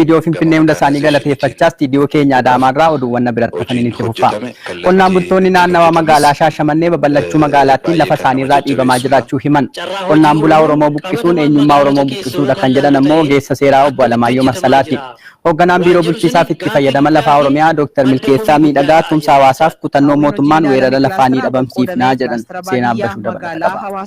Istiidiyoo Finfinnee hunda isaanii galateeffachaa istiidiyoo keenya Adaamaarraa oduuwwan na biratti hafaniin itti fufa. Qonnaan bultoonni naannawaa magaalaa Shaashamannee babal'achuu magaalaattiin lafa isaaniirraa dhiibamaa jiraachuu himan. Qonnaan bulaa Oromoo buqqisuun eenyummaa Oromoo buqqisuudha kan jedhan ammoo ogeessa seeraa obbo Alamaayyoo Marsalaati. Hoogganaan Biiroo Bulchiisaaf Itti Fayyadama Lafaa Oromiyaa Dooktar Milkeessaa Miidhagaa tumsa hawaasaaf kutannoo mootummaan weerara lafaa ni dhabamsiifna jedhan. Seenaa Abbashuu dabalata qaba.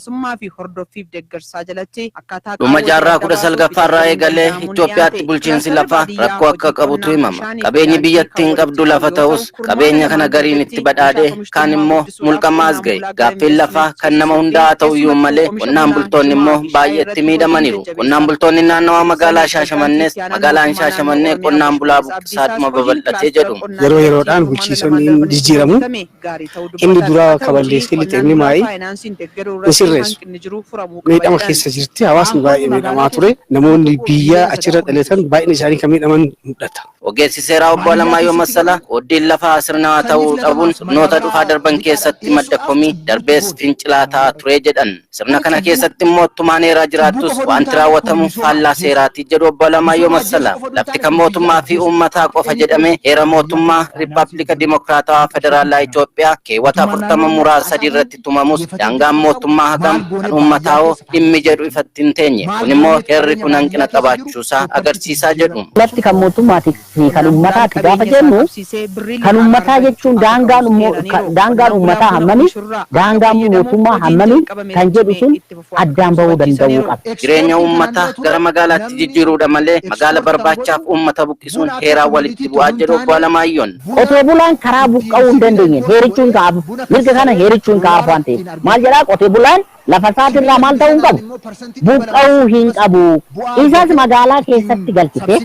Dhuma jaarraa 19ffaarraa eegalee Itoophiyaatti bulchiinsi lafaa rakkoo akka qabutu himama. Qabeenyi biyyattiin qabdu lafa ta'us qabeenya kana gariin itti badhaadhee kaan immoo mulqamaa as ga'e. Gaaffiin lafaa kan nama hundaa haa ta'u iyyuu malee qonnaan bultoonni immoo baay'eetti miidhamaniiru. Qonnaan bultoonni naannawaa magaalaa Shaashamannees magaalaan Shaashamannee qonnaan bulaa buqqisaadhuma babal'atee jedhu. Yeroo yeroodhaan bulchiisonni hin jijjiiramu. Inni duraa ka balleessee lixe inni maayii hin sirreessu. Miidhama keessa jirti. Hawaasni baay'ee miidhamaa ture. Namoonni biyya achirra dhalatan baay'inni isaanii kan miidhaman mul'ata. Ogeessi seeraa obbo Alamaayyoo Massalaa qooddiin lafaa sirnawaa ta'uu dhabuun sirnoota dhufaa darban keessatti madda komii darbees fincilaa ta'aa ture jedhan. Sirna kana keessatti immoo tumaan heeraa jiraattus wanti raawwatamu faallaa seeraati jedhu obbo Alamaayyoo Massalaa. Lafti kan mootummaa fi uummataa qofa jedhamee heera mootummaa Riippaabilika Dimokiraatawaa Federaalaa Itoophiyaa keewwata 40 muraa 3 irratti tumamus daangaan mootummaa hagam kan uummataa hoo dhimmi jedhu ifatti hin teenye. Kun immoo heerri kun hanqina qabaachuusaa agarsiisaa jedhu. Lafti kan mootummaati fi kan uummataati gaafa jennu kan uummataa jechuun daangaan uummataa hammami daangaan mootummaa hammami kan jedhu sun addaan bahuu danda'uu qaba. Jireenya uummataa gara magaalaatti jijjiiruudha malee magaala barbaachaaf uummata buqqisuun heeraan walitti bu'aa jedhu obbo Alamaayyoon. Qotee bulaan karaa buqqa'uu hin dandeenye heerichuun ka'aaf mirga kana heerichuun ka'aaf waan ta'eef maal jedhaa qotee bulaan lafa isaatirraa maal ta'uu hin qabu buqqa'uu hin qabu. Isas magaalaa keessatti galchite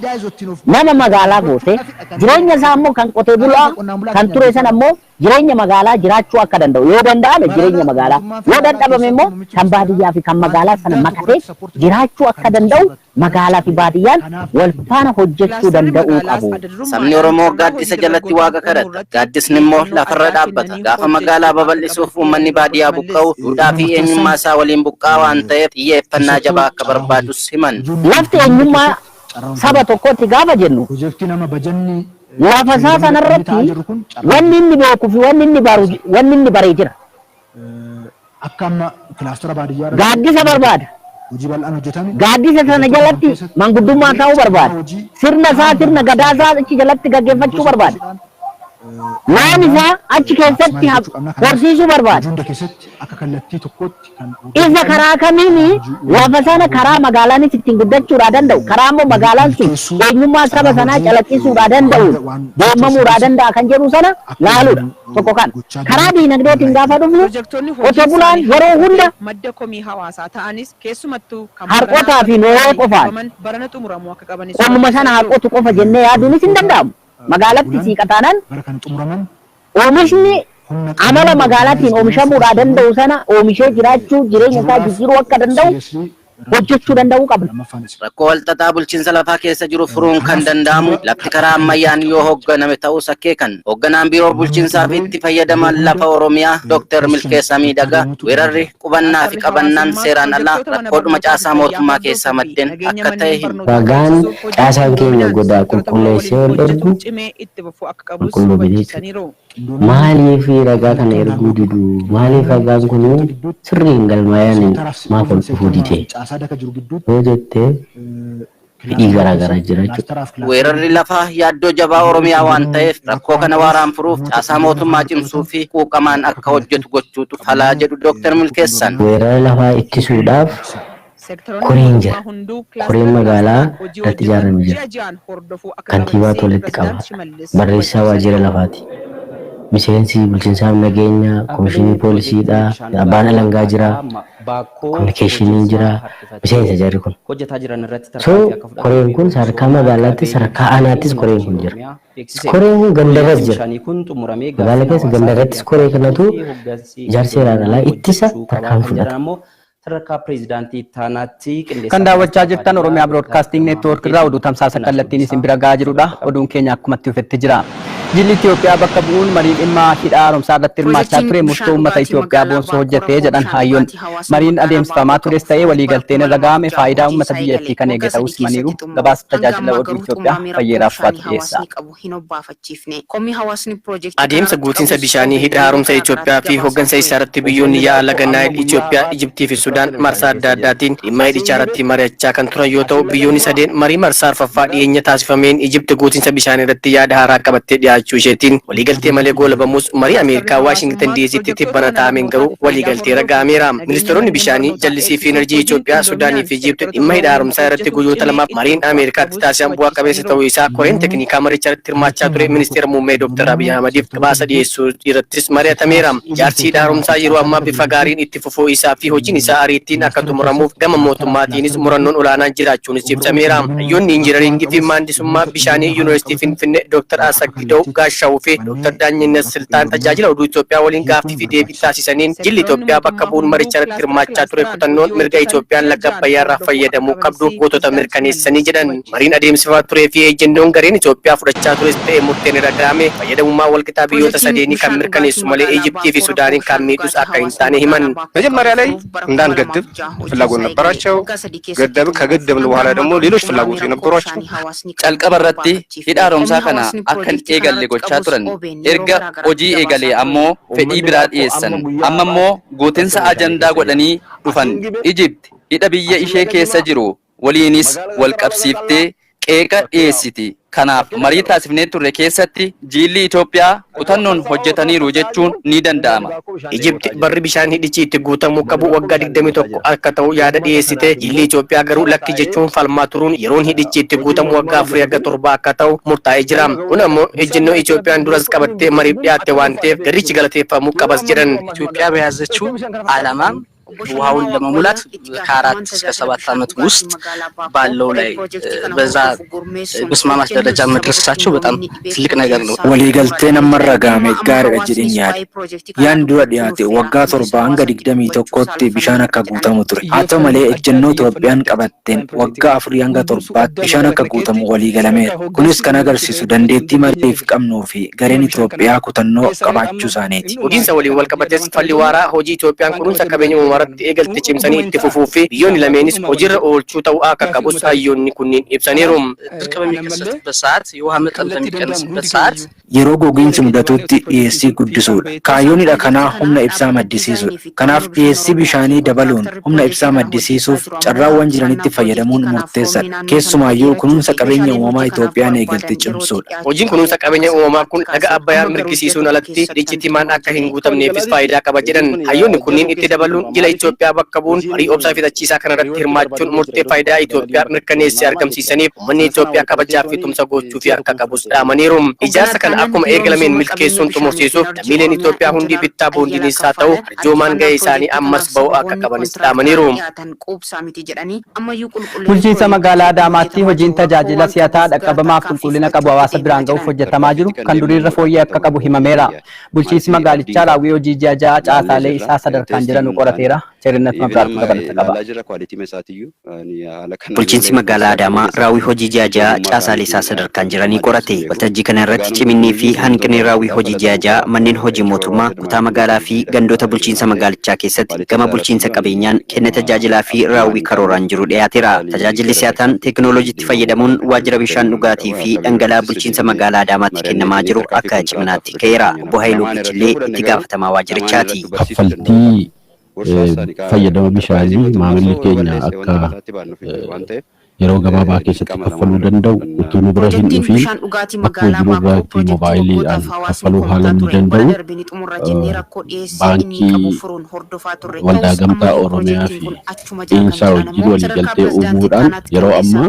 nama magaalaa goote jireenya isaa immoo kan qotee bulaa kan ture sana immoo jireenya magaalaa jiraachuu akka danda'u yoo danda'ame jireenya magaalaa yoo dadhabame immoo kan baadiyyaa fi kan magaalaa sana makatee jiraachuu akka danda'u magaalaa fi baadiyyaan wal faana hojjechuu danda'uu qabu. Sabni Oromoo gaaddisa jalatti waaqa kadhata. Gaaddisni immoo lafarra dhaabbata. Gaafa magaalaa babal'isuuf uummanni baadiyyaa buqqa'u duudhaa fi eenyummaa isaa waliin buqqa'aa waan ta'eef xiyyeeffannaa jabaa akka barbaadus himan. Lafti eenyummaa saba tokkotti gaafa jennu lafa isaa sanarratti wanni inni beekuu fi wanni inni baru wanni inni baree jira. Gaaddisa barbaada. Gaaddisa sana jalatti manguddummaa ta'uu barbaada. Sirna isaa sirna gadaa isaa achi jalatti gaggeeffachuu barbaada. Loon isaa achi keessatti horsiisuu barbaada. Isa karaa kamiin lafa sana karaa magaalaanis ittiin guddachuudhaa danda'u karaa immoo magaalaan sun eenyummaa saba sanaa calaqqisuudhaa danda'u deemamuudhaa danda'a kan jedhu sana laaluudha. Tokko kana. Karaa diinagdeetiin gaafa dhufnu qotee bulaan yeroo hunda harqotaa fi nooraa qofaan qonnuma sana harqotu qofa jennee yaaduunis hin danda'amu. Magaalatti siiqataanaan oomishni amala magaalaatiin oomishamuudhaa danda'u sana oomishee jiraachuu jireenya isaa jijjiiruu akka danda'u hojjechuu danda'uu qabna. Rakkoo walxaxaa bulchiinsa lafaa keessa jiru furuun kan danda'amu lafti karaa ammayyaan yoo hoogganame ta'us akeekan. Hoogganaan biiroo bulchiinsaa fi itti fayyadama lafa Oromiyaa Dooktar Milkeessaa Miidhagaa weerarri qubannaa fi qabannaan seeraan alaa rakkoodhuma caasaa mootummaa keessaa maddeen akka ta'e himu. Ragaan caasaan keenya godaa qulqulleessee ol ergu qulqulluu miti jechuudha. Maaliif ragaa kana erguu didu? Maaliif ragaan kun sirrii hin galmaa'in maaf ol dhufuu dide? Yoo jettee fedhii garaagaraa jira jechuudha. Weerarri lafaa yaaddoo jabaa Oromiyaa waan ta'eef rakkoo kana waaraan furuuf caasaa mootummaa cimsuu fi quuqamaan akka hojjetu gochuutu falaa jedhu Dooktar Milkeessaan. Weerara lafaa ittisuudhaaf koreen jira. Koreen magaalaa irratti ijaarame jira. Kantiibaatu walitti qaba. Barreessaa waajjira lafaati. Miseensi bulchiinsaaf nageenya, komishinii poolisiidha, abbaan alangaa jira, kominikeeshiniin jira, miseensa jarri kun. So koreen kun sadarkaa magaalaatti sadarkaa aanaattis koreen kun jira. Koreen kun gandarras jira. Magaala keessa gandarrattis koree kanatu ijaarsa seeraan alaa ittisa tarkaanfii fudhata. Sadarkaa pireezidaantii ittaanaatti qindeessaa Kan daawwachaa jirtan Oromiyaa Broadcasting Network irraa oduu tamsaasa kallattiin isin bira gahaa jirudha. Oduun keenya akkumatti dhufetti jira. Jilli Itoophiyaa bakka bu'uun marii dhimma hidha haaromsaa irratti hirmaachaa ture murtoo uummata Itoophiyaa boonsuu hojjetee jedhan hayyoon. Mariin adeemsifamaa tures ta'ee waliigalteen irra gahame faayidaa uummata biyyattii kan eege ta'us himaniiru. Gabaasa tajaajila oduu Itoophiyaa Fayyeeraaf Faatu dhiyeessa. Adeemsa guutinsa bishaanii hidha haaromsa Itoophiyaa fi hooggansa isaa irratti biyyoonni yaa'a laga Naayil Itoophiyaa, Ijiptii fi Sudaan marsaa adda addaatiin dhimma hidhichaa irratti mari'achaa kan turan yoo ta'u, biyyoonni sadeen marii marsaa arfaffaa dhiyeenya taasifameen Ijipti guutinsa bishaanii irratti yaada haaraa qabattee dhiyaachuu isheetiin waliigaltee malee goolabamus, marii Ameerikaa Waashingtan DC'tti tibbana taa'ameen garuu waliigaltee raga'ameera. Ministeeronni bishaanii, jallisii fi enerjii Itoophiyaa, Sudaanii fi Ijipti dhimma hidha haaromsaa irratti guyyoota 2f mariin Ameerikaatti taasisan bu'aa qabeessa ta'uu isaa koreen teknikaa maricha irratti hirmaachaa ture ministeera muummee Dr. Abiy Ahmadiif gabaasa dhiyeessuu irrattis mari'atameera. Ijaarsi hidha haaromsaa yeroo ammaa bifa gaariin itti fufuu isaa fi hojiin isaa ariitiin akka xumuramuuf gama mootummaatiinis murannoon olaanaan jiraachuunis ibsameera. Hayyoonni injinariingii fi maandisummaa bishaanii Yuunivarsiitii Finfinnee Dr. Asaggidaw Gaashaw fi Dr. Daanyinnet Siltaan tajaajila oduu Itoophiyaa waliin gaaffii fi deebii taasisaniin, jilli Itoophiyaa bakka bu'uun maricha irratti hirmaachaa ture kutannoon mirga Itoophiyaan laga Abbayyaa irraa fayyadamuu qabdu gootota mirkaneessanii jedhan. Mariin adeemsifamaa turee fi ejjennoon gareen Itoophiyaa fudhachaa tures ta'e murteen irra gahame fayyadamummaa walqixaa biyyoota sadeenii kan mirkaneessu malee Ijiptii fi Sudaaniin kan miidhus akka hin taane himan. መጀመሪያ ላይ እንዳንገድብ ፍላጎት ነበራቸው። ገደብን። ከገደብን በኋላ ደግሞ ሌሎች ፍላጎቶች የነበሯቸው Calqaba irratti hidha haaromsaa kana akka hin eegalle gochaa turan. Erga hojii eegalee ammoo fedhii biraa dhiyeessan. Amma immoo guutinsa ajandaa godhanii dhufan. Ijipti hidha biyya ishee keessa jiru waliinis wal qabsiiftee qeeqa dhiyeessiti. Kanaaf marii taasifnee turre keessatti jiilli Itoophiyaa kutannoon hojjetaniiru jechuun ni danda'ama. Ijipti barri bishaan hidhichi itti guutamuu qabu waggaa 21 akka ta'u yaada dhiyeessite, jilli Itoophiyaa garuu lakki jechuun falmaa turuun yeroon hidhichi itti guutamu waggaa 4 hanga 7 akka ta'u murtaa'ee jira. Kun ammoo ejjennoo Itoophiyaan duras qabattee mariif dhiyaatte waan ta'eef garichi galateeffamuu qabas jedhan. ኢትዮጵያ በያዘችው ዓላማም ውሃውን ለመሙላት ከ4 እስከ 7 ዓመት ውስጥ ባለው ላይ በዛ መስማማት ደረጃ መድረሳቸው በጣም ትልቅ ነገር ነው። Waliigalteen amma irra gahame gaariidha jedheen yaada. Yaadni dura dhiyaate waggaa 7 hanga 21tti bishaan akka guutamu ture. Haa ta'u malee, ejjennoo Itoophiyaan qabatteen waggaa 4 hanga 7tti bishaan akka guutamu walii galameera. Kunis kan agarsiisu dandeettii mariif qabnuu fi gareen Itoophiyaa kutannoo qabaachuu isaaniiti. Hojiinsa waliin wal qabates falli waaraa hojii Itoophiyaan kunuunsa qabeenya uumamaa irratti eegalte cimsanii itti fufuu fi biyyoonni lameenis hojiirra oolchuu ta'uu akka qabus hayyoonni kunniin ibsaniiru. ድርቅ በሚከሰትበት ሰዓት፣ የውሃ መጠን በሚቀንስበት ሰዓት Yeroo gogiinsi mudatutti dhiyeessii guddisuudha. Kaayyoon hidha kanaa humna ibsaa maddisiisuudha. Kanaaf dhiyeessii bishaanii dabaluun humna ibsaa maddisiisuuf carraawwan jiranitti fayyadamuun murteessaadha. Keessumaayyuu kunuunsa qabeenya uumamaa Itoophiyaan eegalte cimsuudha. Hojiin kunuunsa qabeenya uumamaa kun laga Abbayyaa mirkisiisuun alatti hidhichi timaan akka hin guutamneefis faayidaa qaba jedhan. Hayyoonni kunniin itti dabaluun jila Itoophiyaa bakka bu'uun marii obsaa fixachiisaa kanarratti hirmaachuun murtee faayidaa Itoophiyaa mirkaneessee argamsiisaniif uummanni Itoophiyaa kabajaa fi tumsa gochuu fi akka qabus dhaamaniiru. Ijaarsa kana akkuma eegalameen milkeessuun xumursiisuuf lammiileen Itoophiyaa hundi bittaa boondiinis haa ta'u arjoomaan gahee isaanii ammas ba'uu akka qabanis dhaamaniiru. Bulchiinsa magaalaa Adaamaatti hojiin tajaajila si'ataa, dhaqqabamaaf qulqullina qabu hawaasa biraan ga'uuf hojjetamaa jiru kan duriirra fooyyee akka qabu himameera. Bulchiinsi magaalichaa raawwii hojii ji'a 6 caasaalee isaa sadarkaan jiranu qorateera. Cherinnat Mabraatu dabalata qaba. Bulchiinsi magaalaa Adaamaa raawwii hojii ji'a 6 caasaalee isaa sadarkaan jiranii qorate. Waltajjii kana irratti ciminnii fi hanqinni raawwii hojii ji'a 6 manneen hojii mootummaa kutaa magaalaa fi gandoota bulchiinsa magaalichaa keessatti gama bulchiinsa qabeenyaan, kenna tajaajilaa fi raawwii karooraan jiru dhiyaateera. Tajaajilli si'ataan teekinooloojiitti fayyadamuun waajjira bishaan dhugaatii fi dhangala'aa bulchiinsa magaalaa Adaamaatti kennamaa jiru akka ciminaatti ka'eera. Obbo Haayiluu Bichilee itti gaafatamaa waajjirichaati. Kaffaltii fayyadama bishaanii maamilli keenya akka yeroo gabaabaa keessatti kaffaluu danda'u, utuu nu bira hin dhufiin akkuma jiru irratti moobaayiliidhaan kaffaluu haala inni danda'u, baankii Waldaa Gamtaa Oromiyaa fi Dhiinsaa wajjin waliigaltee uumuudhaan yeroo ammaa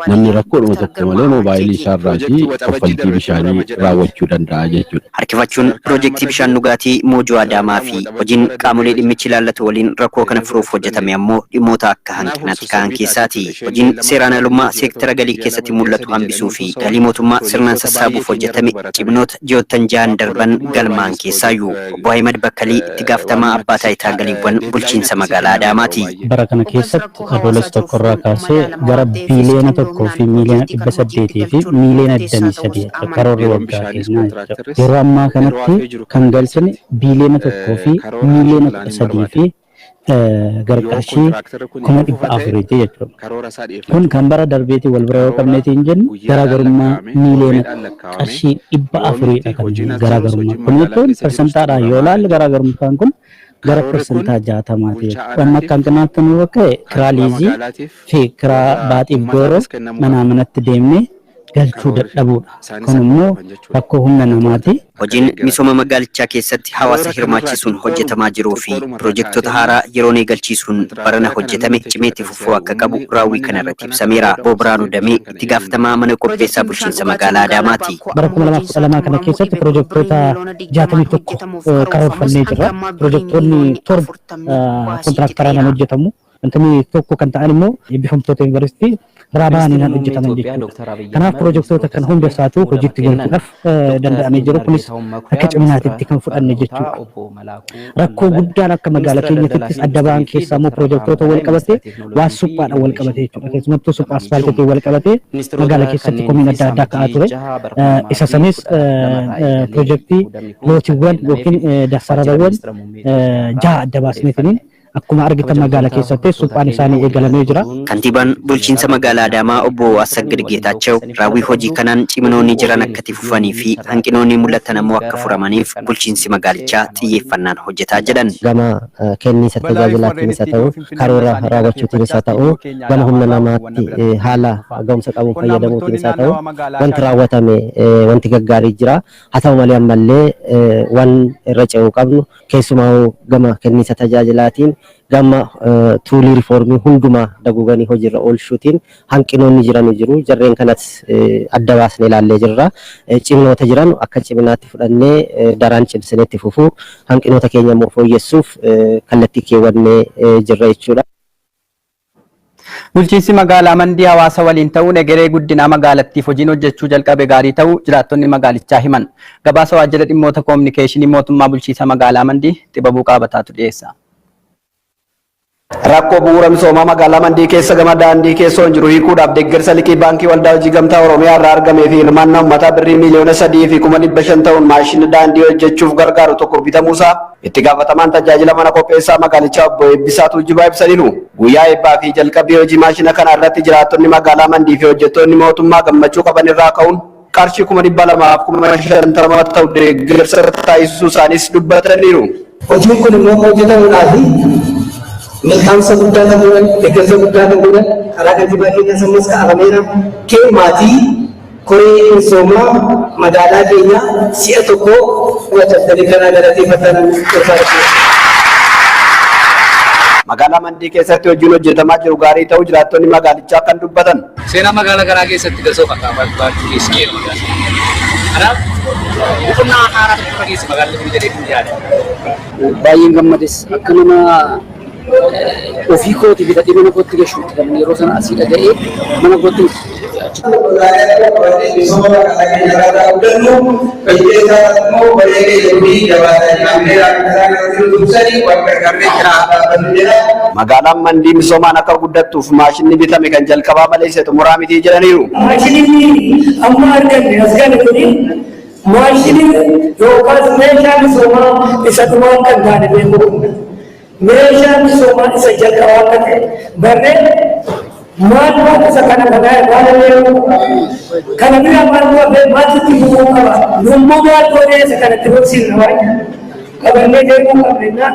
namni rakkoodhuma tokko malee moobaayilii isaarraatii kaffaltii bishaanii raawwachuu danda'a jechuudha. Harkifachuun piroojeektii bishaan dhugaatii Moojoo Adaamaa fi hojiin qaamolee dhimmichi ilaallatu waliin rakkoo kana furuuf hojjetame ammoo dhimmoota akka hanqinaatti ka'an keessaati. Hojiin seeraan alummaa seektara galii keessatti mul'atu hambisuu fi galii mootummaa sirnaan sassaabuuf hojjetame ciminoota ji'oottan 6n darban galmaa'an keessaayyuu. Obbo Ahimad Bakkalii itti gaafatamaa abbaa taayitaa galiiwwan bulchiinsa magaalaa Adaamaati. Bara kana keessatti Adoolessa 1 irraa kaasee gara biiliyoona 1 fi miiliyoona 800 fi miiliyoona 23 karoorri waggaa keenyaa jechuudha. Yeroo ammaa kanatti kan galchine biiliyoona 1 fi miiliyoona 13 fi gara qarshii 400,000ti jechuudha. Kun kan bara darbeetiin wal bira yoo qabneetiin jennu garaagarummaa miiliyoona qarshii 400dha kan garaagarummaa. Kun jechuun parsantaadhaan yoo ilaalle garaagarummaan kun gara parsantaa 60ti jechuudha. Wanni akka hanqinaatti nu ka'e kiraa liizii fi kiraa baaxiif gooroo manaa manatti deemnee galchuu dadhabuudha. Kun immoo rakkoo humna namaati. Hojiin misooma magaalichaa keessatti hawaasa hirmaachisuun hojjetamaa jiruu fi pirojektoota haaraa yeroon eegalchiisuun barana hojjetame cimee itti fufuu akka qabu raawwii kana irratti ibsameera. Obbo Birhaanuu Damee itti gaafatamaa mana qopheessaa bulchiinsa magaalaa Adaamaati. Bara 2012 kana keessatti pirojektoota 61 karoorfannee jirra. Pirojektoonni 7 kontiraaktaraan hojjetamu. 51 kan ta'an immoo eebbifamtoota yuunivarsiitii irraa bahaniin kan hojjetaman jechuudha. Kanaaf pirojektoota kan hunda isaatu hojiitti galchuudhaaf danda'amee jiru. Kunis akka ciminaatitti kan fudhanne jechuudha. Rakkoo guddaan akka magaala keenyattis adda ba'an keessaa immoo pirojektoota wal qabatee waan suphaadhaan wal qabatee jechuudha. Keessumattuu suphaa asfaaltiitiin wal qabatee magaala keessatti komiin adda addaa ka'aa ture. Isa sanis pirojektii lootiiwwan yookiin sararawwan 6 adda baasneetiniin akkuma argitan magaala keessatti suphaan isaanii eegalamee jira. Kantiibaan bulchiinsa magaalaa Adaamaa obbo Assaggid Geetaachew raawwii hojii kanaan ciminoonni jiran akka itti fufanii fi hanqinoonni mul'atan ammoo akka furamaniif bulchiinsi magaalichaa xiyyeeffannaan hojjetaa jedhan. Gama kenniinsa tajaajilaatiinis haa ta'u, karoora raawwachuutiinis haa ta'u, gama humna namaatti haala ga'umsa qabuun fayyadamuutiinis haa ta'u, wanti raawwatame wanti gaggaarii jira. Haa ta'u malee ammallee waan irra ce'uu qabnu keessumaa gama kenniinsa tajaajilaatiin gama tuulii riifoormii hundumaa daguuganii hojiirra oolchuutiin hanqinoonni jiranu jiru. Jarreen kanas adda baasnee ilaallee jirra. Ciminoota jiran akka ciminaatti fudhannee daraan cimsinee itti fufuu, hanqinoota keenya immoo fooyyessuuf kallattii keewwannee jirra jechuudha. Bulchiinsi magaalaa Mandii hawaasa waliin ta'uun egeree guddinaa magaalattiif hojiin hojjechuu jalqabe gaarii ta'uu jiraattonni magaalichaa himan. Gabaasa waajjira dhimmoota koominikeeshinii mootummaa bulchiinsa magaalaa Mandii Xibabuu Qaabataatu dhiyeessa. Rakkoo bu'uura misoomaa magaalaa Mandii keessa gama daandii keessoon jiru hiikuudhaaf deeggarsa liqii baankii waldaa hojii gamtaa Oromiyaa irraa argamee fi hirmaannaa uummataa birrii 3,500,000 ta'uun maashina daandii hojjechuuf gargaaru tokko bitamuusaa itti gaafatamaan tajaajila mana qopheessaa magaalichaa obbo Eebbisaa Tuujjibaa ibsaniiru. Guyyaa eebbaa fi jalqabbii hojii maashina kana irratti jiraattonni magaalaa Mandii fi hojjettoonni mootummaa gammachuu qaban irraa ka'uun qarshii 250,000 ta'u deeggarsa taasisuu isaanis dubbataniiru. Hojiin kun immoo hojjetamuudhaaf milkaa'insa guddaa kan godhan, deeggarsa guddaa kan godhan karaa kantiibaa keenyaas ammas kaa'ameera. Kee maatii koree misoomaa magaalaa keenyaa si'a tokko fudhatanii kanaa galateeffatan barbaada. Magaalaa Mandii keessatti hojiin hojjetamaa jiru gaarii ta'uu jiraattonni magaalichaa kan dubbatan. Seenaa magaalaa kanaa keessatti gasoo fakkaata baachuu keessa jira magaalaa. Kanaaf boqonnaa haaraa tokko irra keessa magaalli kun jedhee kun yaada. Baay'een gammades akka nama ofii kooti bitadhee mana kootti gashuutti kan yeroo sana asii dhaga'ee mana kootti Magaalaan Mandii misoomaan akka guddattuuf maashinni bitame kan jalqabaa malee isa xumuraa miti jedhaniiru. Maashinni amma arganne as gale kuni maashinii yookaas meeshaa misoomaa isa dhumaa akka hin taane beekuu qabna. Meeshaa misoomaa isa jalqabaa akka ta'e barree maal maal isa kana kanaa maal beekuu qaba. Kana bira maal qabee maaltu itti fufuu qaba. Nummoo maal goonee isa kanatti fufsiisna waan qabannee deemuu qabna.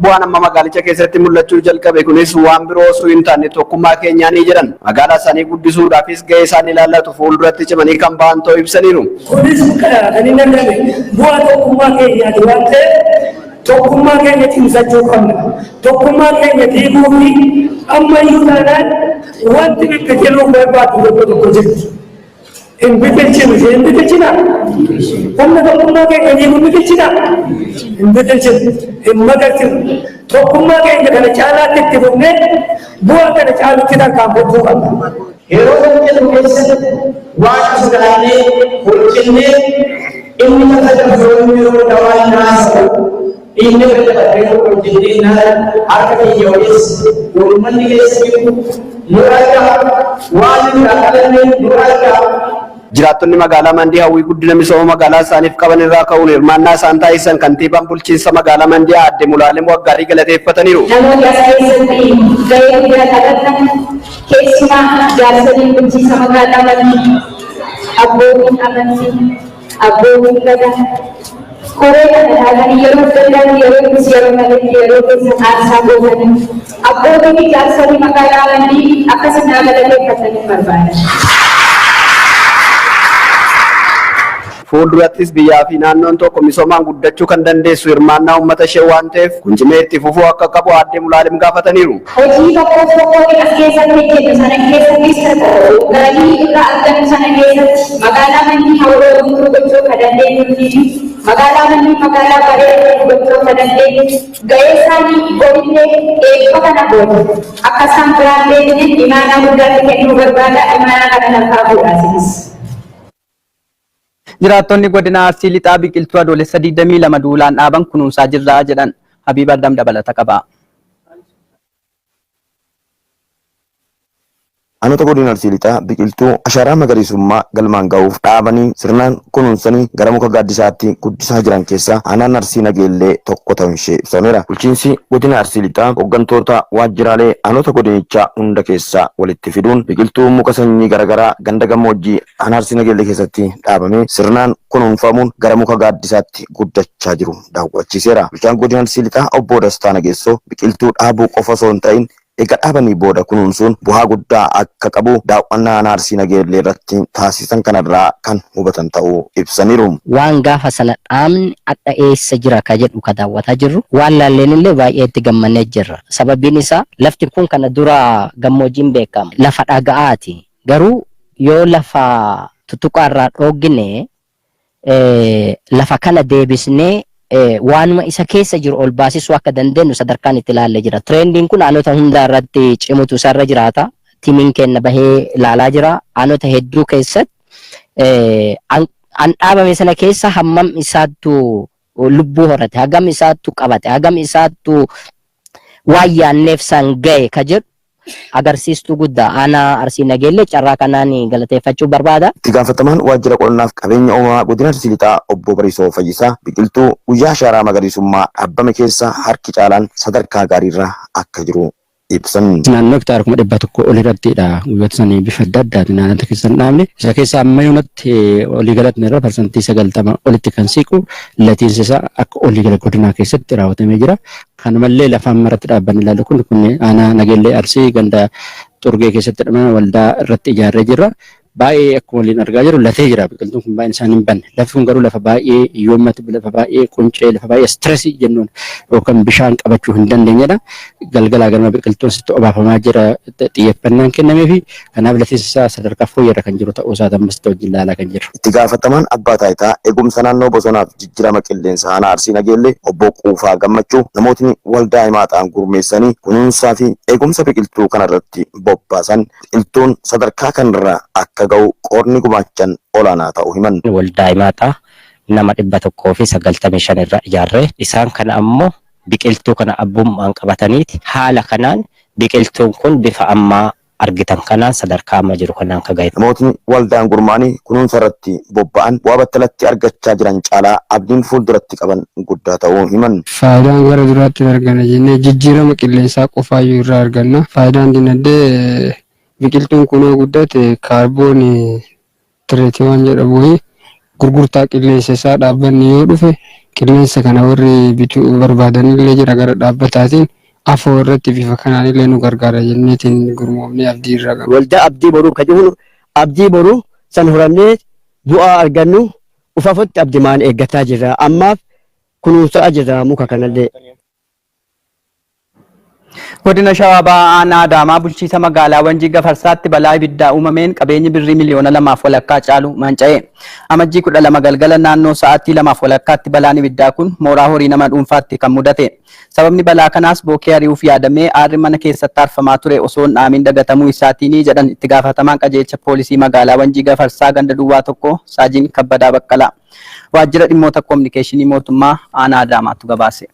Bu'aan amma magaalicha keessatti mul'achuu jalqabe kunis waan biroo osoo hin taane tokkummaa keenyaanii jedhan. Magaalaa isaanii guddisuudhaafis gahee isaan ilaallatu fuulduratti cimanii kan ba'an ta'uu ibsaniiru. Kunis kan inni argame bu'aa tokkummaa keenyaati waan ta'eef tokkummaa keenya cimsachuu qabna. Tokkummaa keenya diiguu fi ammayyuu taanaan wanti bibbiqiluu barbaadu tokko tokko jirti. Hin biqilchinu ishee hin biqilchina. Humna tokkummaa keenya diiguu hin biqilchina. Hin biqilchinu. Hin magarchinu. Tokkummaa keenya kana caalaatti itti fufnee bu'aa kana caalutti tarkaanfachuu qabna. Yeroo hojjetu keessatti waan sodaannee hojjennee inni tajaajila yeroo dawaa hin haasa'u inni bira dabarree hojjennee harka keenya olis uummanni keessa jiru nu argaa waan nu dhaabbanne nu argaa. Jiraattonni magaalaa Mandii hawwii guddina misooma magaalaa isaaniif qaban irraa ka'uun hirmaannaa isaan taasisan kantiibaan bulchiinsa magaalaa Mandii aadde Mulaalem Waggaarii galateeffataniiru. Namoonni as keessatti gahee guddaa taphatan keessumaa jaarsoliin bulchiinsa magaalaa Mandii, abbootiin amantii, abbootiin gadaa, koree kana dhaabanii yeroo danda'an yeroo innis yeroo maletti yeroo keessa aarsaa gootanii abbootii fi jaarsolii magaalaa Mandii akkasuma galateeffatanii barbaadan. Fuuldurattis biyyaa fi naannoon tokko misoomaan guddachuu kan dandeessu hirmaannaa uummata ishee waan ta'eef kun cimee itti fufuu akka qabu aadde Mulaalem gaafataniiru. Hojii tokkoof tokkoon as keessatti hojjennu sana keessattis ta'u galii irraa argannu sana keessatti magaalaa Mandii hawwattuu guutuu gochuu kan dandeenyuu fi magaalaa Mandii magaalaa bareedduu gochuu kan dandeenyu gahee isaanii borillee eebba kana booda akka isaan biraan deemne imaanaa guddaatti kennuu barbaada imaanaa kana lafaa fuudhaasinis. Jiraattonni godina Arsii Lixaa biqiltuu adoolessa 22 duulaan dhaaban kunuunsaa jirra jedhan. Habiib Adam dabalata qaba. Aanota godina Arsii Lixaa biqiltuu ashaaraa magariisummaa galmaan ga'uuf dhaabanii sirnaan kunuunsanii gara muka gaaddisaatti guddisaa jiran keessaa aanaan Arsii Nageellee tokko ta'uun ishee ibsameera. Bulchiinsi godina Arsii Lixaa hooggantoota waajjiraalee aanota godinichaa hunda keessaa walitti fiduun biqiltuu muka sanyii garaagaraa ganda gammoojjii aanaa Arsii Nageellee keessatti dhaabamee sirnaan kunuunfamuun gara muka gaaddisaatti guddachaa jiru daawwachiiseera. Bulchaan godina Arsii Lixaa obbo Dastaa Nageessoo biqiltuu dhaabuu qofa osoo hin ta'in eega dhaabanii booda kunuunsuun bu'aa guddaa akka qabu daawwannaa aanaa Arsii Nageellee irratti taasisan kanarraa kan hubatan ta'uu ibsaniiru. Waan gaafa sana dhaabni adda eessa jira ka jedhu ka daawwataa jirru waan laalleen illee baay'ee itti gammannee jirra. Sababiin isaa lafti kun kana dura gammoojjiin beekama. Lafa dhaga'aati. Garuu yoo lafa tuttuqaarraa dhoogine lafa kana deebisnee waanuma isa keessa jiru ol baasisuu akka dandeenyu sadarkaan itti ilaallee jira. Tirendiin kun aanota hundaa irratti cimutu isarra jiraata. Timiin keenya bahee ilaalaa jira. Aanota hedduu keessatti an dhaabame sana keessa hammam isaattu lubbuu horate, hagam isaattu qabate, hagam isaattu waan yaanneef san ga'e ka jedhu agarsiistuu guddaa aanaa Arsii Nageellee carraa kanaan galateeffachuu barbaada. Itti gaafatamaan waajjira qonnaaf qabeenya uumamaa godina Arsii Lixaa obbo Bariisoo Fayyisaa biqiltuu guyyaa ashaaraa magariisummaa dhaabbame keessa harki caalaan sadarkaa gaariirra akka jiru ibsan. Naannoo hektaara 100,000 ol irrattidha guyyoota sanii bifa adda addaatiin naannoo keessa hin dhaabne. Isa keessa amma yoonatti olii galatni irra 90% olitti kan siqu latiinsi isaa akka olii gala godinaa keessatti raawwatamee jira. Kanumallee lafa amma irratti dhaabbanne ilaallu kun aanaa Nageellee Arsii ganda Xurgee keessatti dhumame waldaa irratti ijaarree jirra. Baay'ee akkuma waliin argaa jirru latee jira biqiltuun kun baay'een isaan hin banne. Lafti kun garuu lafa baay'ee hiyyoomatti, lafa baay'ee quncee, lafa baay'ee stressii jennuun yookaan bishaan qabachuu hin dandeenyedha. Galgalaa galma biqiltuun sitti obaafamaa jira xiyyeeffannaan kennamee fi kanaaf latiinsi isaa sadarkaa fooyyarra kan jiru ta'uu isaa ammasitti wajjin ilaalaa kan jiru. Itti gaafatamaan abbaa taayitaa eegumsa naannoo bosonaaf jijjiirama qilleensa aanaa Arsii Nageellee obbo Quufaa Gammachuu namootni waldaa himaaxaan gurmeessanii kunuunsaa fi eegumsa biqiltuu kanarratti bobbaasan biqiltuun sadarkaa kanarra akka ga'u qoodni gumaachan olaanaa ta'uu himan. Waldaa himaaxaa nama 195 irra ijaarree isaan kana ammoo biqiltuu kana abbummaan qabataniiti haala kanaan biqiltuun kun bifa ammaa argitan kanaan sadarkaa amma jiru kanaan ka ga'e. Namootni waldaan gurmaanii kunuunsa irratti bobba'an bu'aa battalatti argachaa jiran caalaa abdiin fuulduratti qaban guddaa ta'uu himan. Faayidaan gara duraatti argana jennee jijjiirama qilleensaa qofaayyuu irraa arganna. Faayidaan dinagdee biqiltuun kun yoo guddate kaarboon tireetii waan jedhamu gurgurtaa qilleensa isaa dhaabbanni yoo dhufe qilleensa kana warri bituu barbaadanillee jira gara dhaabbataatiin afoo irratti bifa kanaan illee nu gargaara jenneetiin gurmoomnee abdii irraa qabna. Waldaa abdii boruu ka jiru abdii boruu san horannee bu'aa argannu ufafutti abdimaan eeggataa jirra. Ammaaf kunuunsaa jirra muka kanallee. Godina Shawaa Bahaa Aanaa Adaamaa bulchiisa magaalaa Wanjii Gafarsaatti balaa ibiddaa uumameen qabeenyi birrii 2.5 miliyoonaa caalu manca'e. Amajjii 12 galgala naannoo sa'aatii 2:30tti balaan ibiddaa kun mooraa horii nama dhuunfaatti kan mudate. Sababni balaa kanaas bookee ari'uuf yaadamee aarri mana keessatti aarfamaa ture osoo hin dhaamin dagatamuu isaatiini jedhan itti gaafatamaan qajeelcha poolisii magaalaa Wanjii Gafarsaa ganda duwwaa 1 Saajiin Kabbadaa Baqqalaa. Waajjira dhimmoota koominikeeshinii mootummaa aanaa Adaamaatu gabaase.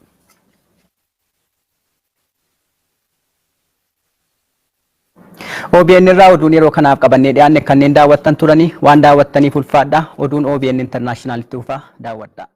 OBN irraa oduun yeroo kanaaf qabannee dhiyaanne kanneen daawwattan turanii waan daawwattaniif ulfaadha. Oduun OBN International itti fufaa daawwadha.